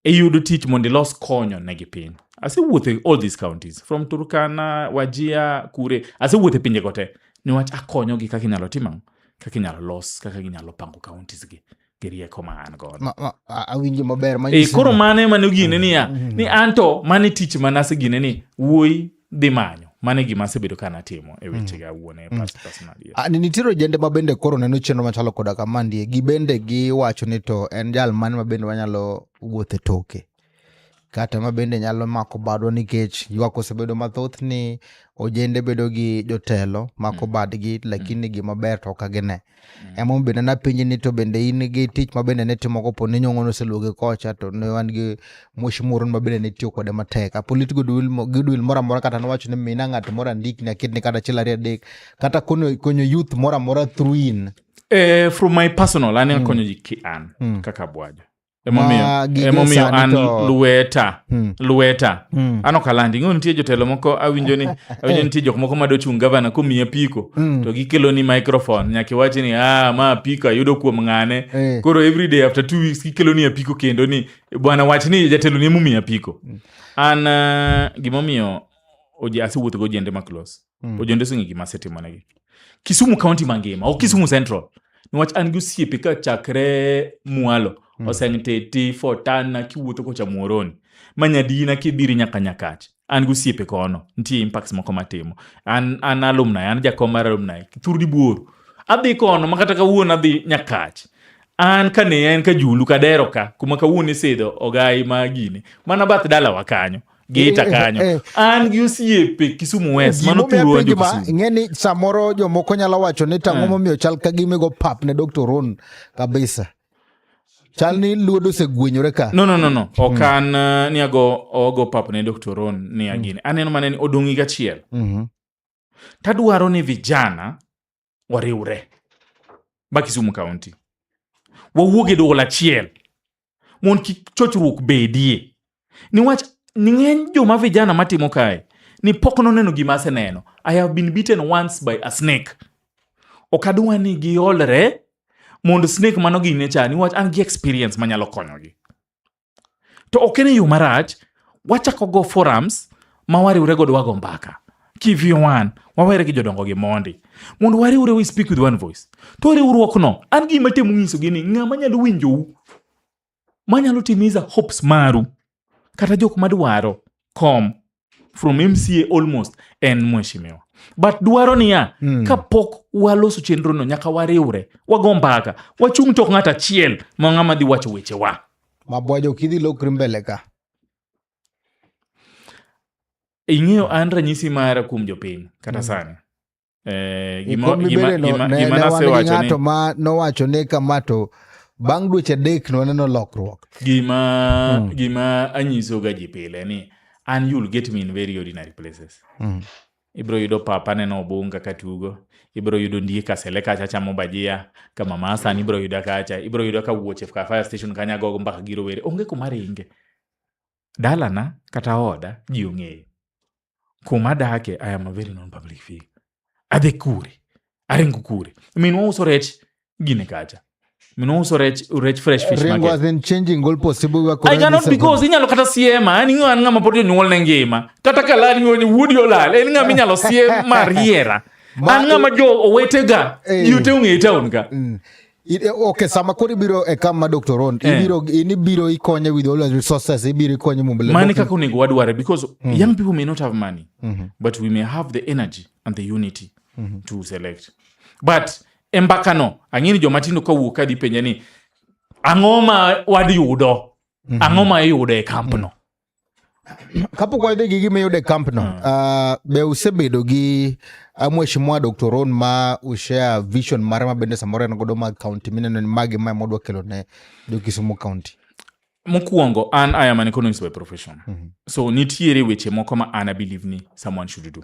iyudo tich mondo ilos konyo ne gi piny. Asewuotho e all these counties, from Turkana, Wajir, Kure. Asewuotho e pinje go te. Niwach akonyogi kaka inyalo tim ang'o, kaka inyalo los, kaka ginyalo pango counties gi gi rieko ma an godo. Awinjo maber, ma nyiso Koro ni mano ema nogine niya, ni anto mane tich manasegine ni wuoyi dhi manyo. Mano e gima asebedo ka natimo e wechega awuon e personal, yes. Nitiere ojende ma bende koro neno chenro machalo koda kamandie, gi bende giwacho ni to en jal mane ma bende wanyalo wuotho e toke, kata ma bende nyalo mako badwa, nikech ywak osebedo mathoth ni ojende bedo gi jotelo mako badgi, lakini gima ber to ok gine. Emomiyo bende napenji ni to bende in gi tich ma bende nitimo kopo ni Nyong'o noseluongi kocha, to ne wan gi mheshimiwa Oron ma bende nitiyo kode matek. A political goodwill moro amora kata nowacho ni mina ng'at moro andikni aketni kata achiel ariyo adek, kata konyo youth moro amora through in. From my personal, an akonyo ji ki an kaka Abwajo. Ma gige Emomiyo sani an lueta, lueta. An ok alandi. Ing'eyo nitie jotelo moko awinjo nitie jok moko madwa chung' gavana komiyi apiko, to gikelo ni microphone, nyaka iwach ni, ma apiko ayudo kuom ng'ane. Koro every day after 2 weeks gikelo ni apiko kendo ni, bwana wach ni jatelo ni emomiyi apiko. An gimomiyo asewuotho gi ojende ma close. Ojende oseng'eyo gima asetimo negi. Kisumu County mangima, ok Kisumu Central. Niwach an gi osiepe ka chakre mwalo, Oseng'teti, Fotana, kiwuotho kocha Muhoroni. Manyadina kibiri nyaka Nyakach. An gi osiepe kono, nitie impacts moko matimo. An alumni, an jakom mar alumni, Thurdi Buor. Adhi kono, ma kata kawuono adhi Nyakach. An kane en Kajulu, Kadero ka, kuma kawuono isidho ogai ma gini. Mana bath dalawa kanyo. Geita kanyo. An gi osiepe Kisumu West, mano Gimomiyo thurwa jo apenjo ma, Kisumu. ing'e ni samoro jomoko nyalo wacho ni tang'o momiyo chal ka gima igo pap ne Dr. Ron kabisa. Chal ni luodo osegwenyore ka. No, no, no, no. Ok an ni ago pap ne Dr. Ron ni agine. Aneno mana ni odong' higa achiel. Tadwaro ni vijana wariwre ba Kisumu County. Wawuog e duol achiel mondo kik chochruok bedie. Niwach ng'eny joma vijana matimo kae ni pok noneno gima aseneno. I have been bitten once by a snake. Ok adwa ni giolre mondo snake mano gine cha, niwach an gi experience manyalo konyogi. To ok en e yo marach, Wachako go forums ma wariwre godo wago mbaka. Kivi wan, wawere gi jodongo gi mondi. Mondo wariwre we speak with one voice. To riwruok no, an gima temo nyiso gi ni ng'ama nyalo winjou, manyalo timiza hopes maru, kata jok madwaro kom from MCA almost en mheshimiwa. But dwaro niya, kapok waloso chenro no nyaka wariwre, wago mbaka, wachung' tok ng'ato achiel ma ng'ama dhi wacho wechewa. Mabwajo kidhi lokri mbele ka. Ing'eyo an ranyisi mara kuom jopiny kata sani. Gima, gima, gima, gima ne wan gi nasewacho ni ng'ato ma nowacho ni kama to bang' dweche 3 nwaneno lokruok. Gima gima anyiso ga ji pile ni an you'll get me in very ordinary places. Ibiro yudo papa neno Obunga katugo, ibiro yudo ndie kasele kacha chamo bajia, ka mama Hassan ibiro yuda kacha, ibiro yuda ka wuoche ka fire station kanya gogo mbaka gi rowere, onge kuma ringe. Dalana kata oda ji ong'eyo. Kuma adake I am a very known public figure. Adhi kure, aringo kure. Minwa uso rech gine kacha. Minwa uso rech, rech fresh fish Ringo market. as in changing goal possible. I cannot because inyalo kata siema, an ing'eyo an ng'ama pod jonyuol ne ngima. Kata ka lal wuodi olal, en ng'ama inyalo siem mariera. An ng'ama jo owetega, ji te ong'eyo e town ka. Okay, sama koro ibiro e kam ma Dr. Ron, ibiro in ibiro ikonye with all the resources, ibiro ikonye mondo Mani kaka onego wadware because young people may not have money, but we may have the energy and the unity to select. But e mbakano, ang'e ni joma tindo kawuok kadhi penja ni ang'o ma wadiyudo? Ang'o ma iyudo e kampno? Kapok wadhi gi gima iyudo e camp no, be usebedo gi mheshimiwa Dr. Ron ma ushare vision mare ma bende samoro en godo mag county mineno ni magi ma modwa kelo ne jo Kisumu County? Mokwongo, an I am an economist by profession. So nitiere weche moko ma an I believe ni someone should do.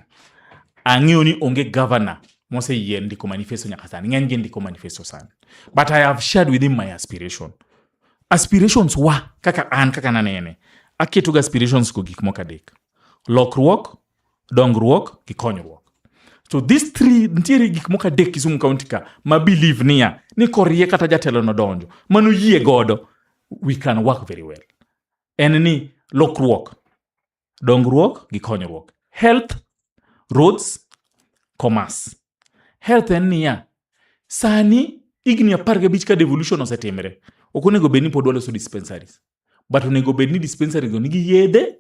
Ang'eyo ni onge governor moseyie ndiko manifesto nyaka sani. Ng'eny gi ndiko manifesto sani. But I have shared with him my aspiration. Aspirations wa kaka an kaka nanene. Aketo ga aspirations go gik moko adek. Lokruok, dongruok gi konyruok. So these three nitiere gik moko adek Kisumu County ka ma believe niya ni korie kata jatelo nodonjo mano yie godo we can work very well. En ni lokruok, dongruok gi konyruok. Health, roads, commerce. Health en niya, sani higni 15 ka devolution osetimre, ok onego bed ni pod waloso dispensaries. But onego bed ni dispensaries go nigi yedhe,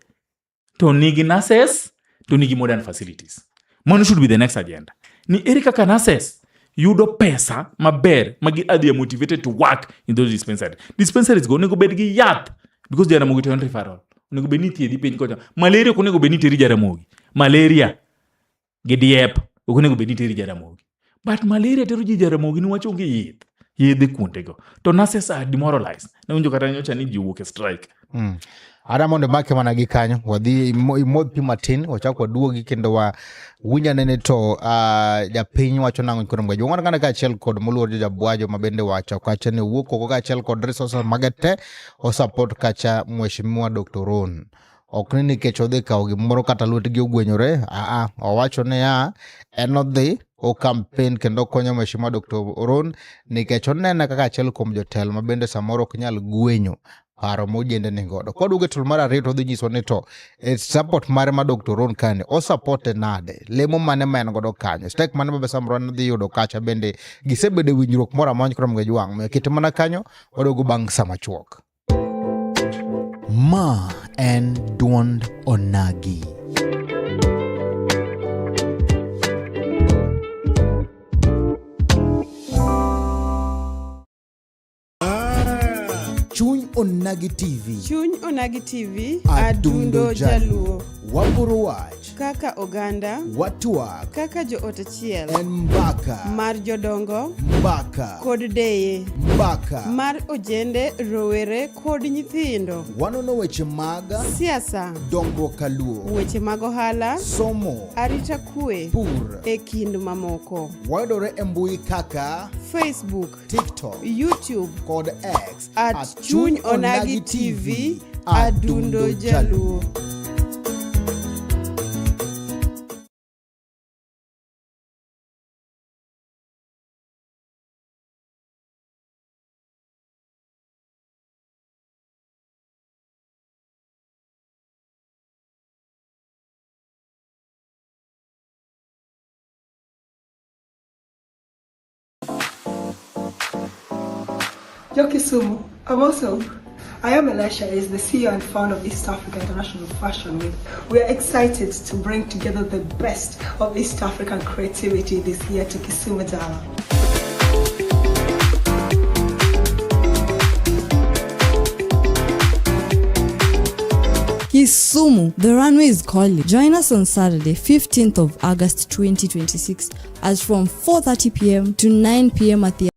to nigi nurses, to nigi modern facilities. Mano should be the next agenda. Ni ere kaka nurses yudo pesa maber ma gi they are motivated to work in those dispensaries. Dispensaries go onego bed gi yath because Jaramogi to en referral. Onego bed ni ithiedhi piny kocha. Malaria ok onego bed ni iteri Jaramogi. Malaria gi diep ok onego bed ni iteri Jaramogi. But malaria tero ji Jaramogi niwach onge yedhe. Yedhe kuondego. To nurses are demoralized. Nawinjo kata nyocha ni ji owuok e strike. Ada mondo imake mana gi kanyo, wadhi imodh pi matin, wachak waduogi kendo wa winj anene to japiny wacho nang'o kuom gaji. Wang'wana kana kaachiel kod moluor Jabwajo ma bende wacho kacha ni owuok oko kaachiel kod resources mage te osupport kacha mheshimiwa Dr. Ron. Ok ni nikech odhi kawo gimoro kata lwetgi ogwenyore, aa, owacho niya en odhi o campaign kendo okonyo mheshimiwa Dr. Ron nikech onene kaka achiel kuom jotelo ma bende samoro ok nyal gwenyo paro mojende ni godo. Kwaduogo e tol mar ariyo to odhi nyiso ni to e support mare ma Dr. Ron kani osapote nade, lemo mane ma en godo kanyo, stek mane ma be samoro en dhi yudo kacha bende gisebedo e winjruok moro amora kuom gi jwang'. Omiyo kete mana kanyo waduogo bang' sama chuok. Ma en duond Onagi. Chuny Onagi TV. Chuny Onagi TV, Adundo Adundo Jaluo. Waporo wach, Kaka oganda, watwak, kaka joot achiel, en mbaka, mar jodongo mbaka, kod deye, mbaka, mar ojende, rowere kod nyithindo, wanono weche mag siasa, dongruok kaluo, weche mag ohala, somo, arita kwe, pur, e kind mamoko. Wayudore e mbui kaka Facebook, TikTok, YouTube kod X at Chuny Onagi TV, Adundo Jaluo. Kisumu, Amoso. I am Elisha, is the CEO and founder of East Africa International Fashion Week. We are excited to bring together the best of East African creativity this year to Kisumu Dala. Kisumu, the runway is calling. Join us on Saturday, 15th of August 2026, as from 4:30 p.m. to 9 p.m. at the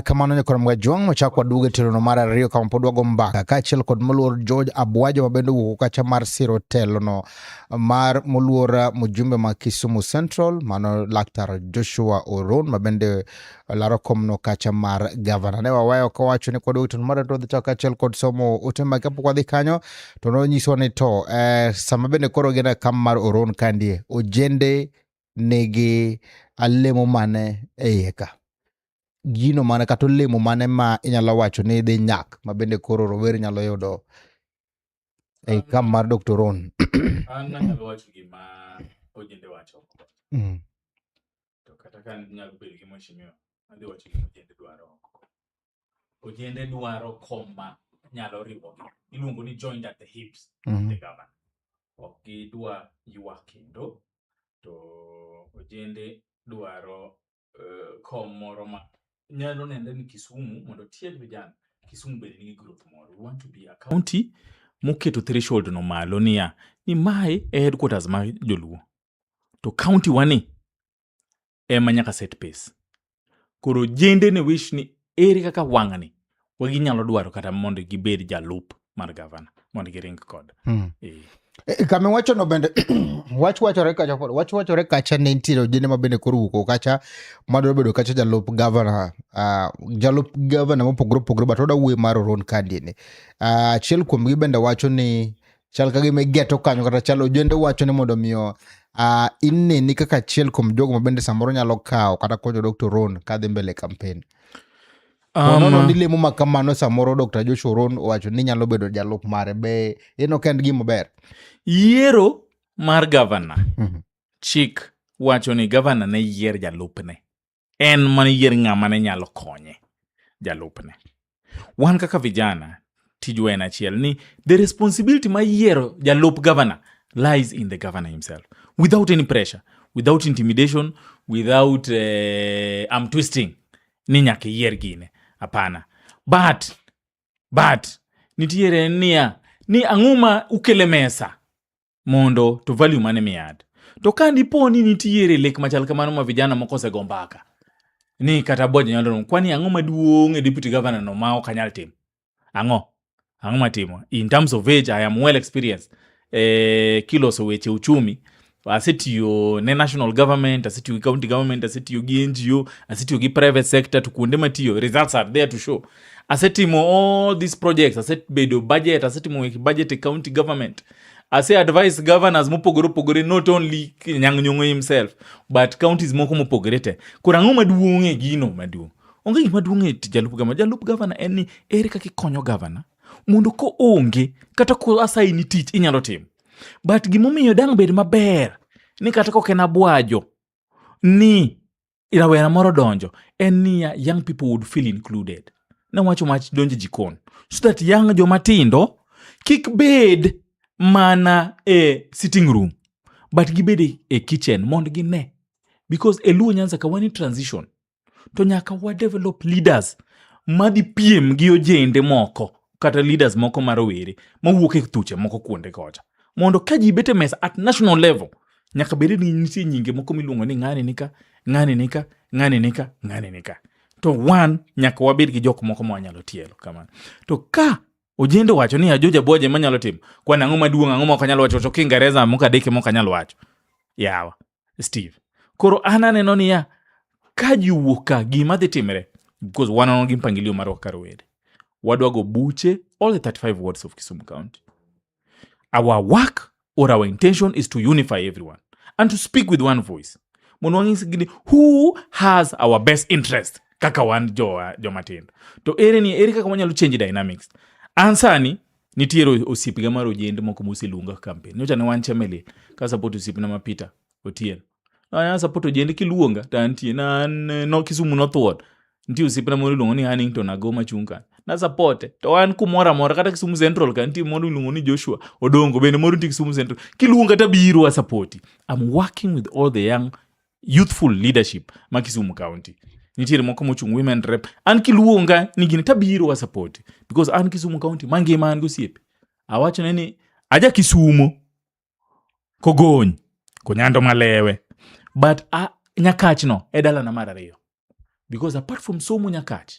Kamano nyakoro Mgajwang' wachako waduogo e telono mar ariyo kama pod wago mbaka kaachiel kod moluor George Abwajo ma bende owuok kacha mar siro telono mar moluor mjumbe ma Kisumu Central mano Laktar Joshua Oron ma bende laro komno kacha mar gavana. Ne waweyo kowacho ni kwaduogo e telono mar ariyo to wadhi chako kaachiel kod somo ote mage kapok wadhi kanyo to nonyisowa ni to sama bende koro gin e kam mar Oron kandie ojende nigi alemo mane e iye ka? Gino mane kata olemo mane ma inyalo wacho ni dhi nyak ma bende koro rowere nyalo yudo ei kam mar Dr. Ron. An anyalo wacho gima ojende wacho oko. To kata ka nyalo bedo gi mheshimiwa, adhi wacho gima ojende dwaro oko. Ojende dwaro kom ma nyalo riwogi. Iluongo ni joined at the hips the governor. Ok gidwa ywak kendo, to ojende dwaro kom moro ma nyalo nenre ni Kisumu mondo tieg vijana. Kisumu bende nigi growth moro. We want to be a county moketo threshold no malo niya ni mae e headquarters mar joluo. To county wani ema nyaka set pace. Koro jende ne wish ni ere kaka wang'ni waginyalo dwaro kata mondo gibed jalup mar gavana mondo giring kod. Kama iwacho no bende wach wachore kacha pod wach wachore kacha ne nitiere ojende ma bende koro wuok kacha madwaro bedo kacha jalup gavana jalup gavana mopogore opogore but oda wuoyo mar Oron Kandie ni. Achiel kuomgi bende wacho ni chal ka gima igeto kanyo kata chal ojende wacho ni mondo miyo ineni kaka achiel kuom jogo ma bende samoro nyalo kawo kata konyo Dr. Ron kadhi mbele campaign. Nono ni lemo ma kamano samoro Dr. Joshua Oron owacho ni nyalo bedo jalup mare be en ok en gima ber. Yiero mar gavana chik wacho ni gavana ne yier jalupne. En mana yier ng'ama ne nyalo konye jalupne. Wan kaka vijana tijwa en achiel ni the responsibility mar yiero jalup gavana lies in the governor himself without any pressure, without intimidation, without arm twisting ni nyaka iyier gine. Hapana. But nitiere niya ni ang'o ma ukele mesa mondo to value mane miyad. To ka dipo ni nitiere lek machal kamano ma vijana moko osego mbaka ni kata Abwajo nyalo romo, kwani ang'o maduong' e deputy governor no ma ok anyal timo? Ang'o? Ang'o matimo? In terms of age, I am well experienced. Kiloso weche uchumi, asetiyo ne national government, asetiyo gi county government, asetiyo gi NGO, asetiyo gi private sector, to kuonde matiyo, results are there to show. Asetimo all these projects, asebedo budget, asetimo weche budget e county government. Ase advise governors mopogore opogore, not only Nyang' Nyong'o himself, but counties moko mopogore te. Koro ang'o maduong' e gino maduong'? Onge gima duong' e tij jalup governor. Jalup governor en ni ere kaka ikonyo governor mondo ko onge kata ko asaini tich inyalo timo. But gimomiyo dang' bed maber ni kata kok en Abwajo ni rawera moro donjo en niya young people would feel included. Nawacho wach donjo e jikon so that young joma tindo kik bed mana e sitting room but gibed e kitchen mondo gine. Because e Luo Nyanza ka wan e transition to nyaka wa develop leaders madhi piem gi ojende moko kata leaders moko ma rowere mawuok e thuche moko kuonde kocha mondo ka ji bet e mesa at national level nyaka bed ni nitie nyinge moko miluongo ni ng'ani nika ng'ani nika ng'ani nika ng'ani nika to wan nyaka wabed gi jok moko ma wanyalo tielo kamano to ka ojende wacho ni ajoja bwaje manyalo timo kwan ang'o maduong' ang'o ma ok anyal wacho to kiingereza moko adek mok anyal wacho yawa steve koro an aneno niya ka ji owuok ka gima dhi timre because wan wan gi mpangilio marwa kaka rowere wadwa go buche all the 35 wards of Kisumu County our work or our intention is to unify everyone and to speak with one voice mondo wang'is gi ni who has our best interest kaka wan jomatindo to ere ni ere kaka wanyalo change dynamics an sani nitiere osiepga mar ojende moko moseluonga campaign nyocha ne wan Chemelil ka support osiepna ma Peter Otieno na support ojende kiluonga to antie na an no Kisumu North Ward nitie osiepna moro iluongo ni Hannington Agoma chung' kanyo na support to an kumoro amora kata Kisumu Central ka nitie moro iluongo ni Joshua Odongo bende moro nitie Kisumu Central kiluonga tabiro a support I'm working with all the young youthful leadership ma Kisumu County nitiere moko mochung' women rep an kiluonga ni gini tabiro a support because an Kisumu County mangima an gosiepe awachone ni aja Kisumo Kogony Konyando Malewe but Nyakach no e dalana mar ariyo because apart from somo Nyakach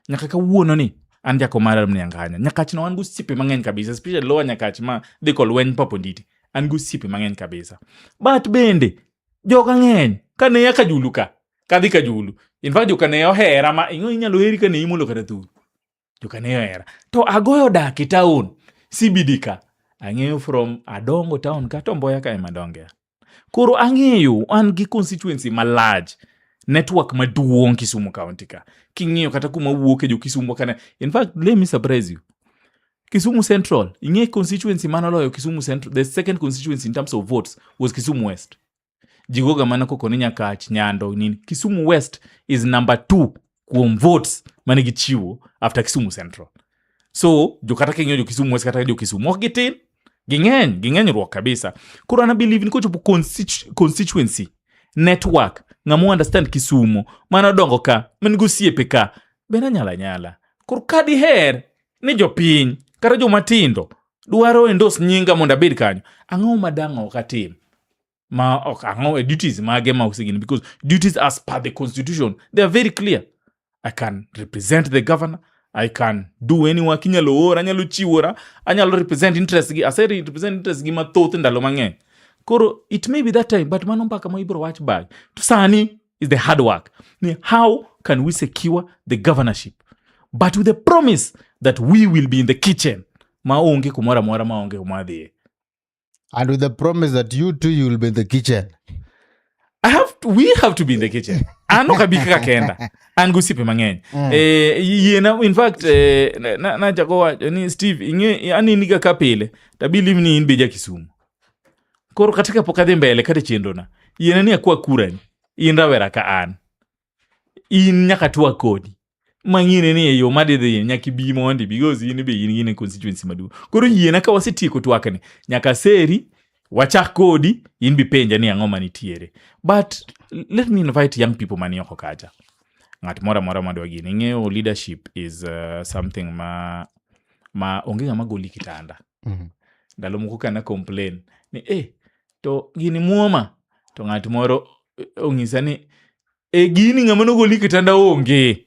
nyaka kawuono ni an jakomara Mnyanganya Nyakach no an gosiepe mang'eny kabisa especially lower Nyakach ma dhi kolweny Paponditi an gosiepe mang'eny kabisa but bende joka ng'eny kane ya Kajulu ka kadhi Kajulu in fact joka ne ohera ma ing'o inyalo heri kane imolo kata thuru joka ne ohera to agoyo dak e town CBD ka ang'eyo from Adongo town ka to Mboya ka ema adonge koro ang'eyo an gi constituency malach network maduong' Kisumu County ka king'iyo kata kuma wuoke jo Kisumu kana in fact let me surprise you Kisumu Central ing'e constituency manoloyo Kisumu Central the second constituency in terms of votes was Kisumu West jigoga mana koko ni Nyakach Nyando nini Kisumu West is number 2 kuom votes mane gichiwo after Kisumu Central so jo kata king'iyo jo Kisumu West kata jo Kisumu ok gitin ging'eny ging'eny ruok kabisa koro an believe ni kochopo constituency network ng'ama understand Kisumu mano dongo ka man gi osiepe ka bende anyala anyala koro ka diher ni jopiny kata joma tindo dwaro endorse nyinga mondo abed kanyo ang'o ma dang' ok atim ma ok ang'o e duties mage ma osegini because duties as per the constitution they are very clear I can represent the governor I can do any work inyalo ora anyalo chiwora anyalo represent interest gi ase represent interest gi mathoth ndalo mang'eny koro it may be that time but mano mbaka ma ibiro wach bang to sani is the hard work ni how can we secure the governorship but with the promise that we will be in the kitchen ma onge kumoro amora ma onge kuma wadhiye And with the promise that you too you will be in the kitchen. We have to be in the kitchen. An ok abi kaka kenda. An gi osiepe mang'eny. Yiena in fact nachako wacho ni Steve ing'e aneni ga ka pile to believe ni in be ja Kisumu. Koro kata kapok adhi mbele kata e chenrona, yiena ni akwa kurani. In rawera ka an. In nyaka twak kodi. Mang'ine ni e yo madhi dhiye nyaka ibi mondi because in be in gi constituency maduong'. Koro yiena ka wasetieko twakni nyaka seri wachak kodi in bi penja ni ang'o manitiere. But let me invite young people mani oko kacha. Ng'at moro amora madwa gini. Ing'eyo leadership is something ma onge ng'ama goli kitanda. Ndalo moko kana complain ni to gini muoma to ng'at moro ong'isa ni gini ng'ama nogoli kitanda onge.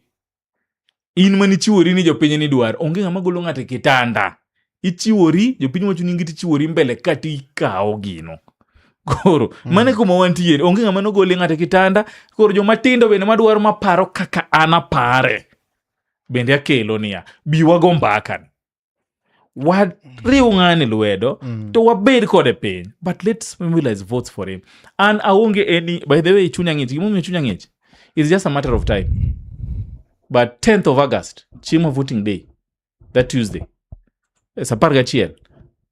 In manichiwori ni jopiny ni dwaro onge ng'ama golo ng'ato e kitanda. Ichiwori jopiny wacho ni tichiwori mbele ka tikawo gino. Koro mano e kuma wantiere onge ng'ama nogoli ng'ato e kitanda. Koro joma tindo bende madwaro maparo kaka an apare bende akelo niya bi wago mbaka wariw ng'ani lwedo to wabed kode piny but let's mobilize votes for him. An aonge any by the way chunya ng'ich gimomiyo chunya ng'ich it's just a matter of time but 10th of August chiemo voting day that Tuesday sa 11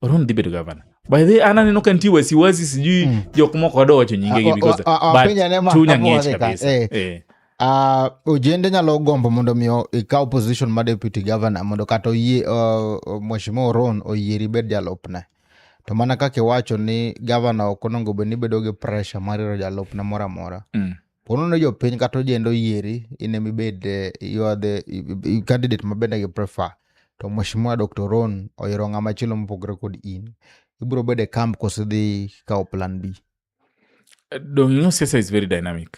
Oron dhi bedo governor. By the way an aneno ka nitie wasiwasi sijui jok moko adwa wacho nyingegi because but chunya ng'ich kabisa. Ojende nyalo gombo mondo mi ikaw position mar deputy governor mondo kata oyie Mheshimiwa Oron oyieri bed jalupne. To mana kaka iwacho ni gavana ok onego bed ni bedo gi pressure mar yiero jalupne moro amora. Pono ni jopiny kata ojende oyieri, in ema ibed you are the candidate ma bende gi prefer. To Mheshimiwa Dr. Ron oyiero ng'ama chielo mopogore kod in. Ibiro bedo e camp koso idhi kawo plan B? Dong' ing'eyo siasa is very dynamic.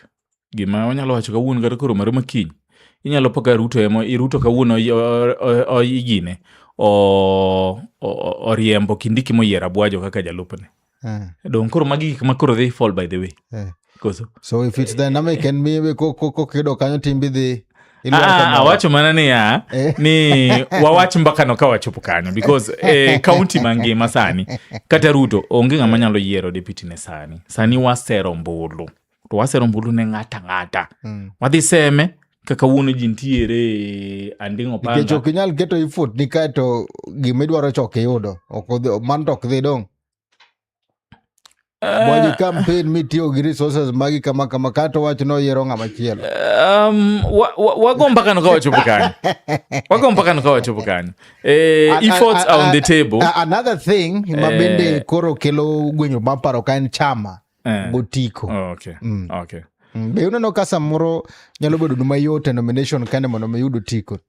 Gima wanyalo wacho kawuono kata koro maro makiny. Inyalo po ka Ruto ema Ruto kawuono igine oriembo Kindiki moyiero Abwajo kaka jalupne. Dong' koro magi gik ma koro dhi fall by the way. Koso? So if it's dynamic en mi kokiyudo kanyo timbi dhi ilwar Ah, kamoro. awacho mana niya ni wawach mbakano ka wachopo kanyo because county mangima sani kata Ruto onge ng'ama nyalo yiero deputy ne sani. Sani wasero ombulu. To wasero ombulu ne ng'ata ng'ata. Wadhi seme kaka kawuono ji nitiere Anding'o Nikech Panga. ok inyal keto effort ni kae to gimidwaro cha ok iyudo. Ok odhi, mano to ok dhi dong'. Bwaji campaign mitiyo gi resources magi kama kama kato wach no yiero ng'ama chielo. Wago mbakano ka wachopo kanyo. Wago mbakano ka wachopo kanyo. Efforts are on the table. Another thing ma bende koro kelo gwenyo mar paro ka en chama gotiko. Oh, okay. Okay. Be uneno ka samoro nyalo bedo nu mayot e nomination kende mondo mi yud otiko?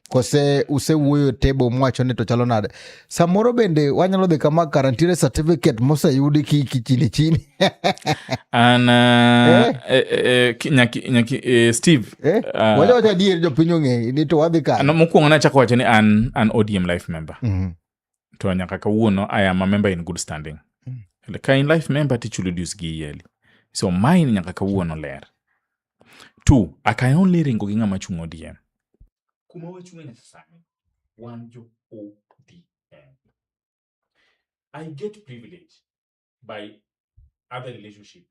Kose usewuoyo e table mwacho ni to chalo nade? Samoro bende wanyalo dhi kama kara nitiere certificate moseyudi ki chini chini. An nyaki, Steve. Wacha wacha adier jopiny ong'e ni to wadhi kanye. Mokwongo nachako wacho ni an ODM life member. To nyaka kawuono I am a member in good standing. Ka in life member tichulo dues gi yearly. So mine nyaka kawuono ler. Two, I can only ringo gi ng'ama chung' ODM. Kuma wachung'e nyaka sani, wan jo ODM. I get privilege by other relationship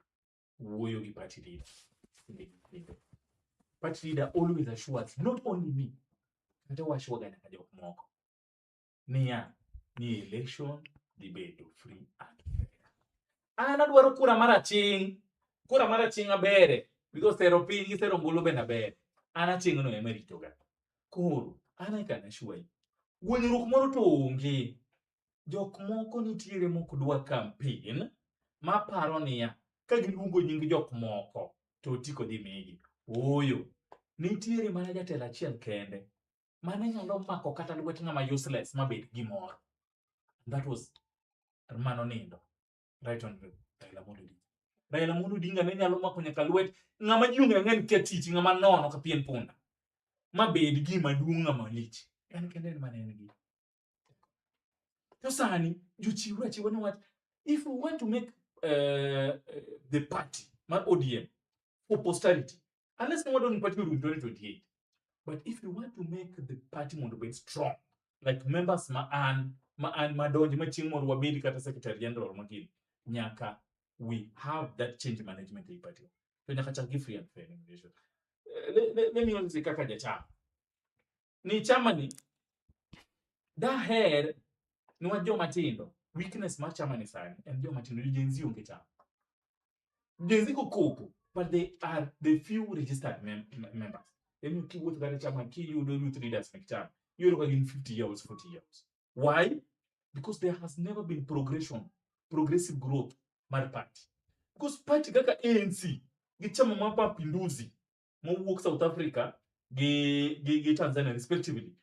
wuoyo gi party leader. Party leader always assures not only me, kata washuaga nyaka jok moko niya ni election dhi bedo free and fair. An adwaro kura mar aching', kura mar aching' abere because sero piny gi sero ombulu bende aber. An aching' no ema ritoga. Koro an I can assure you, guonyruok moro to onge. Jok moko nitiere mok dwa campaign maparo niya ka giluongo nying jok moko to otiko dhi migi. Ooyo, nitiere mana jatelo achiel kende mane nyalo mako kata lwet ng'ama useless mabed gimoro. That was mano nindo. Right on Raila Amolo Odinga. Raila Amolo Odinga ne nyalo mako nyaka lwet ng'ama ji ong'eyo ng'en kia tich, ng'ama nono ka pien punda. Mabed gima duong' ng'ama lich. En kende en mane en gi. To sani jochiwre achiwa niwach if we want to make the party mar ODM for posterity, unless no wadwa ni party orum 2028, but if you want to make the party mondo obed strong, like members ma an madonji ma chieng' moro wabed kata secretary general magin, nyaka we have that change management ei party. To nyaka chak gi free and fair nomination. Let me only say kaka jachama. Ni chama ni daher niwach joma tindo, weakness mar chama ni sani en joma tindo, jo Gen Z onge chama. Gen Z kokoko, but they are the few registered members. Emi kiwuotho kata chama kiyudo youth leaders mek chama, iyudo ka gin 50 years, 40 years. Why? Because there has never been progression, progressive growth mar party. Because party kaka ANC gi chama mar Mapinduzi mowuok South Africa gi Tanzania respectively.